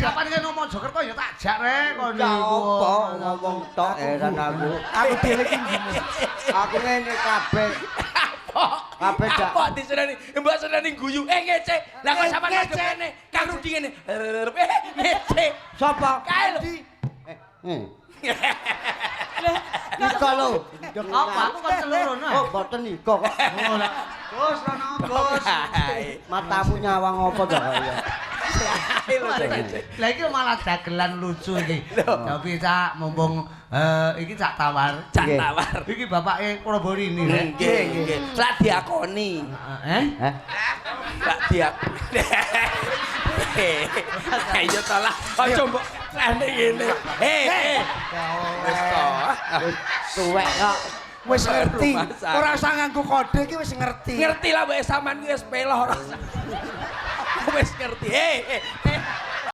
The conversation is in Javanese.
Kapan kene Mojokerto ya tak jak rek kon Ya apa ngomong tok heran aku. Aku dhewe iki. Aku ngene kabeh. Kabeh dak. Apa diseneni? Mbok seneni guyu. Eh ngece. Lah kok sampean madhep kene? Kang Rudi ngene. Eh ngece. Sapa? Kae lho. Eh, ngene. Iko lho. Apa aku kon seluruhno. Oh, mboten iko kok. Gus rono Gus. Matamu nyawang apa to kaya? Kae lho sing ngece. Lah iki malah dagelan lucu iki. Tapi Cak mumpung iki Cak Tawar. Cak Nggih. Tawar. Iki bapake Proborini rek. Nggih, nggih. Lak diakoni. Eh? Hah? Lak diak. Ayo to lah. Aja mbok ngene ngene. Eh, eh. Wis to. Wis tuwek kok. Wis ngerti. Rumah Ora usah nganggo kode iki wis ngerti. Ngerti lah mbok sampean kuwi wis peloh ora usah. Wis ngerti. Eh, eh, eh.